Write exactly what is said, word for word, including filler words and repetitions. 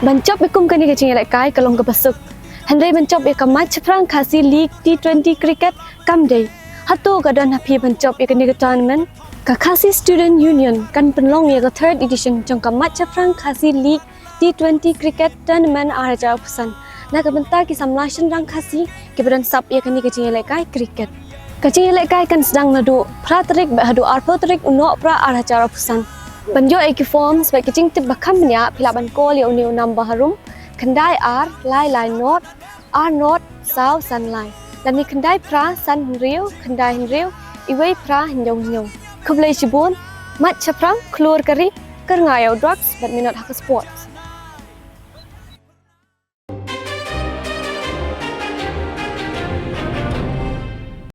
Ban jop ïa kum kane ka jingïalehkai ka long kaba suk. Hynrei ban jop ïa ka Match Shaphrang Khasi League T twenty Cricket kam dei. Hato ka don ha phi ban jop ïa kane ka tournament? Ka Khasi Student Union kan pynlong ïa ka third edition jong ka Match Shaphrang Khasi League T twenty Cricket Tournament ar hajar arphew san na ka bynta ki samla shynrang Khasi kiba don sap ïa kane ka jingïalehkai cricket. Ka jingïalehkai kan sdang naduh phra tarik bad haduh arphew tarik u Nohprah ar hajar arphew san. Ban ïoh ïa ki forms bad ki jingtip ba kham bniah phi lah ban call ïa une u number harum khyndai ar lai lai nod ar nod saw san lai, lane khyndai phra san hynriew khyndai hynriew iwei phra hynñiew hynñiew. Khublei shibun. Match Shaphrang, khlur ka ri, kyrnga ïa u drugs bad minot ha ka sports.